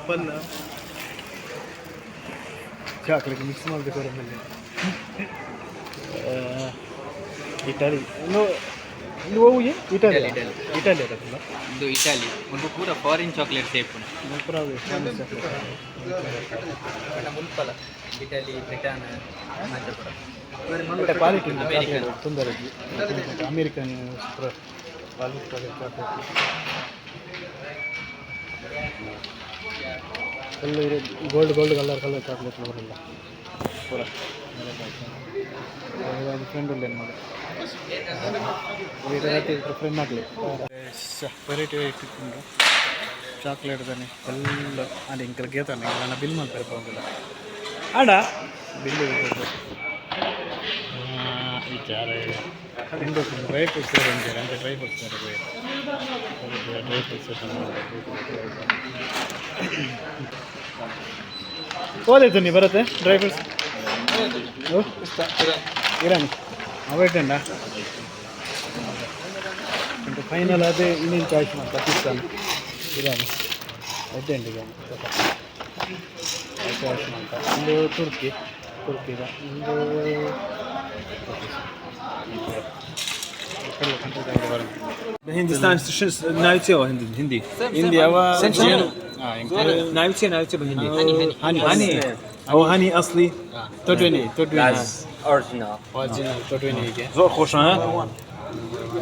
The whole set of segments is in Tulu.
ಪಲ್ಲ ಚಾಕ್ಲೇಟ್ ಮಿಕ್ಸ್ ಮಾಡಬೇಕು ಮೇಲೆ. ಇಟಾಲಿ ಇದು ಹೋಗಿ ಇಟಾಲಿ. ಇಟಾಲಿ. ಇಟಾಲಿ ಅದಲ್ಲ. ಇದು ಇಟಾಲಿ ಒಂದು ಪೂರ ಫಾರಿನ್ ಚಾಕ್ಲೇಟ್ ಸೇಪು. ಪೂರ. ಮುಲ್ಪಲ ಇಟಲಿ, ಬ್ರಿಟನ್ ಮಾತ್ರ. ಕ್ವಾಲಿಟಿ. ಅಮೇರಿಕನ್. ತೊಂದರೆ. ಅಮೇರಿಕನ್ ಕ್ವಾಲಿಟಿ ಚಾಕ್ಲೇಟ್ ಎಲ್ಲ. Gold gold colour colour chocolate ಬರಲ್ಲ ಪೂರ. ಫ್ರೆಂಡ್ ಉಳ್ಳ ಮಾಡಿ ಫ್ರೆಂಡ್ ಆಗಲಿ. ವೆರೈಟಿ ವೆರೈಟಿ ಉಂಟು ಚಾಕ್ಲೇಟ್ ತಾನೆ ಎಲ್ಲ. ಅಲ್ಲಿ ಇಂಕಲ್ ಗೇತಾನೆ ನನ್ನ ಬಿಲ್ ಮಾಡ್ತಾರೆ ಪೋಂಗಿಲ್ಲ ಆಡ ಬಿಲ್. ವಿಚಾರ ಡ್ರೈ ಫ್ರೂಟ್ಸ್ ಅಂಚೆ ಡ್ರೈ ಫ್ರೂಟ್ಸ್, ಡ್ರೈ ಫ್ರೂಟ್ಸ್. ಓದಾಯ್ತು ನೀ ಬರುತ್ತೆ ಡ್ರೈ ಫ್ರೂಟ್ಸ್ ಇರಾನಿ ಅವೇಟಂಡ. ಫೈನಲ್ ಅದೇ ಇನ್ನೇನು ಚಾಯ್ಸ್ ಮಾಡ್ತಾ ಪಾಕಿಸ್ತಾನ ಇರಾನಿ ಎಡ್ಡೆಂಡಿಗೆ ಚಾಯ್ಸ್ ಮಾಡ್ತಾ. ಒಂದು ತುರ್ಕಿ, ತುರ್ಕಿದ ಒಂದು. هندستان نايتسي هندي هندي. ಹಿಂದಿ ಅವ. نايتسي نايتسي بالهندي. ಹನಿ. هني هو هني اصلي. ತೊಟ್ವೆನಿ ತೊಟ್ವೆನಿ. ಒರಿಜಿನಲ್. ಒರಿಜಿನಲ್ ತೊಟ್ವೆನಿ ಹೀಗೆ. زۆر خۆشە ها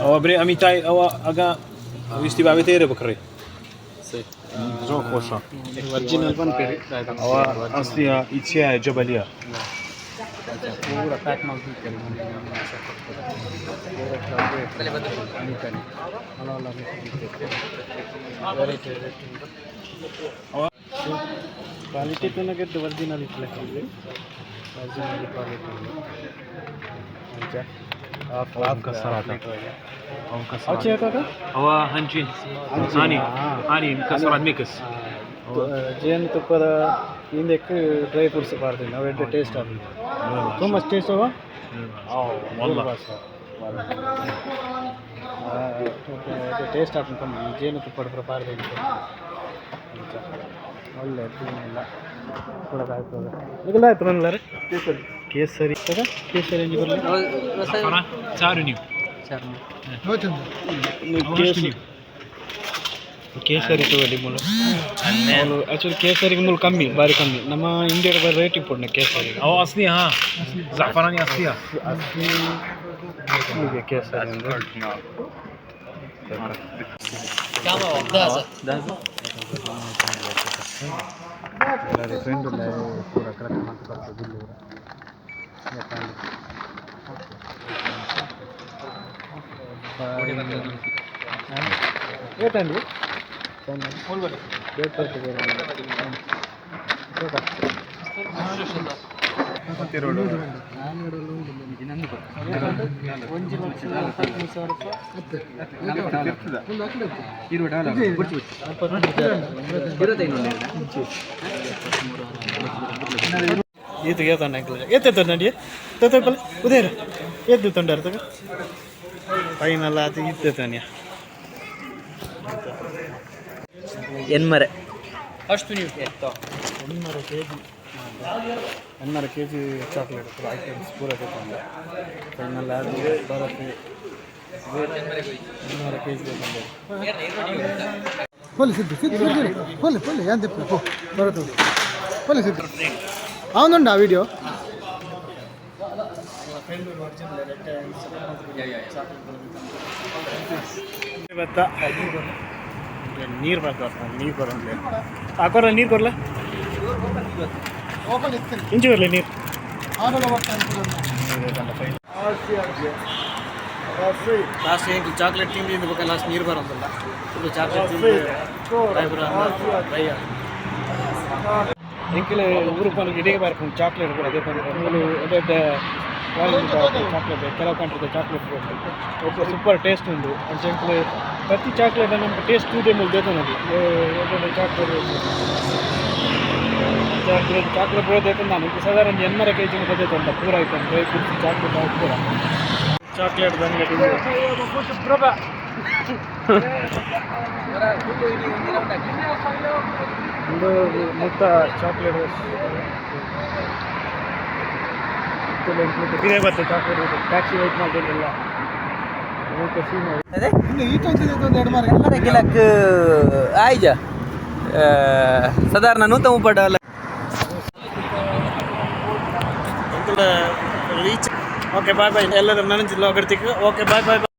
ئەوە برێ ئەمیتای ئەوە ئەگا ویستی بابەتێرە بکڕی، زۆر خۆشە. ಒರಿಜಿನಲ್ ಬಂದ್ಪೇರಿ. ئەوە ئەسلیە ئیچیایە جەبەلیە. ಪೂರ ಪ್ಯಾಕ್ ಮಾಡ್ತಿರ್ತಾರೆ. ಅಮಿತಾನಿ ವೆರೈಟಿ ವೆರೈಟಿ ಕ್ವಾಲಿಟಿ ತಿನ್ನಕ್ಕೆ ಒರಿಜಿನಲ್ ಇಟ್ಲೆ. ಒರಿಜಿನಲ್ ಕ್ವಾಲಿಟಿ ಅಂಚ. مكسرات. أو مكسرات. ಕಾಕ. ئەوە هەنجین هانی هانی مكسرات mix. ಜೇನುತುಪ್ಪದ ಹಿಂದಕ್ಕೆ ಡ್ರೈ ಫ್ರೂಟ್ಸ್ ಪಾಡ್ತೀನಿ ಅವು ಎಡ್ಡೆ ಟೇಸ್ಟ್ ಆಗ್ತದೆ. ತುಂಬ ಟೇಸ್ಟ್ ಅವ. والله. ಟೇಸ್ಟ್ ಆಗ್ತದೆ ಕಮ್ಮಿ ಜೇನುತುಪ್ಪ ಪೂರ ಪಾಡ್ತೀನಿ. ಒಳ್ಳೆ ಇಲ್ಲ ಕೂಡ ಆಗ್ತದೆ. ಈಗೆಲ್ಲ ಆಯ್ತು ಬಂದ್ಲಾರೆ ಕೇಸರಿ ಕಾಕ, ಕೇಸರಿ ಎಂಜಿ ಬರಲಿ. చారు నీవు. ಕೇಸರಿ, ಕೇಸರಿ ತಗೊಳ್ಳಿ ಮೂಲು. ಆ್ಯಕ್ಚುಲಿ ಕೇಸರಿಗೆ ಮೂಲು ಕಮ್ಮಿ, ಭಾರಿ ಕಮ್ಮಿ. ನಮ್ಮ ಇಂಡಿಯಾದ ಬಾರಿ ರೇಟ್ ಇಂಪೋರ್ಟ್ ಕೇಸರಿ. أو أصلية ها زعفراني أصلية. ಅಸ್ಲಿ ಅಸ್ಲಿಗೆ ಕೇಸರಿ ಅಂದ್ರೆ. ಎಲ್ಲರೂ ಫ್ರೆಂಡ್ ಪೂರ ಕರೆಕ್ಟ್ ಮಾಡ್ತು ಬರ್ತದೆ ಬಿಲ್ಲು ಪೂರ. ಏತಂಡಿ ಡೇಟ್ ಬರ್ತದೆ. 1,43,000 ರೂಪಾಯಿ. ಈತ ಏತಂಡ ಅಂಕಲ್ ಏತ ನಡಿ ತೋತಪ್ಪಲ್ಲ ಉದಯರ ಎದ್ದು ತೊಂಡಾರ ತಗ. ಫೈನಲ್ ಆತು ಇತ್ತೆ ತಾನಿಯ. ಎನ್ಮರೆ ಅಷ್ಟು ನೀವು ಎತ್ತೋ. 1.5 ಕೆಜಿ, 1.5 ಕೆಜಿ ಚಾಕ್ಲೇಟ್ ಪೂರ ಐಟಮ್ಸ್ ಪೂರ ತಗೊಂಡೆ. ಫೈನಲ್ ಅದು ಬರತ್ತೆ 1.5 ಕೆಜಿ ತಗೊಂಡೆ. ಪೊಲೆ ಸಿದ್ದು ಸಿದ್ದು ಪೊಲೆ ಪೊಲೆ ಏನು ತಿಪ್ಪು ಪೋ ಬರತು ಪೊಲೆ ಸಿದ್ದು ಅವನುಂಡ ಆ ವಿಡಿಯೋ. ಭತ್ತ ನೀರು ಬರ್ತದೆ, ನೀರು ಕೊರಂದ್ಲೆ ಹಾಕೋರ ನೀರು ಕೊರ್ಲ. ಇಂಚು ಬರಲಿ ನೀರು. ಲಾಸ್ಟ್ ಏನು ಚಾಕ್ಲೇಟ್ ತಿಂದು ಬೇಕಾ? ಲಾಸ್ಟ್ ನೀರು ಬರೋದಿಲ್ಲ. ಫುಲ್ಲು ಚಾಕ್ಲೇಟ್ ತಿಂದು ಡ್ರೈ. ಎಂಕಲೆ ಊರು ಪಂಡ ಇಡೀ ಬರ್ಕೊಂಡು ಚಾಕ್ಲೇಟ್ ಕೂಡ ಅದೇ ಮೂಲು ಅದೇ ಚಾಕ್ಲೇಟ್. ಕೆಲವು ಕಂಟ್ರಿದ ಚಾಕ್ಲೇಟ್ ಸೂಪರ್ ಟೇಸ್ಟ್ ಉಂಟು. ಅಂಚ ಎಂಕಲೆ ಪ್ರತಿ ಚಾಕ್ಲೇಟ್ ನಮ್ಗೆ ಟೇಸ್ಟ್ ಟೂದೇ ಮೂಲು ದೇತನದು. ಚಾಕ್ಲೇಟ್ ಚಾಕ್ಲೇಟ್ ಚಾಕ್ಲೇಟ್ ಪೂರ ದೇತನ. ನಾನು ಸಾಧಾರಣ 1.5 ಕೆಜಿ ದೇತಂಡ ಪೂರ ಐಟಮ್, ಡ್ರೈ ಫ್ರೂಟ್ಸ್, ಚಾಕ್ಲೇಟ್ ಪೂರ. ಚಾಕ್ಲೇಟ್ ಅಂಗಡಿ. ಒಂದು ಮುಟ್ಟ ಚಾಕ್ಲೇಟ್ ಇದೇ ಬತ್ತೆ. ಚಾಕ್ಲೇಟ್ ಟ್ಯಾಕ್ಸಿ ವೇಟ್ ಮಾಡ್ತಿಲ್ಲ. ಸೀನ್. ಅದೇ. ಇನ್ನು ಈಟ ಒಂದು ಎರಡು ಮಾರ. ಗಿಲಕ್ ಆಯ್ಜ ಸಾಧಾರಣ 130 ಅಲ್ಲ. ರೀಚ್. Okay, bye bye. ಎಲ್ಲರೂ ನನ್ನ ಜಿಲ್ಲಾ. Okay, bye boy.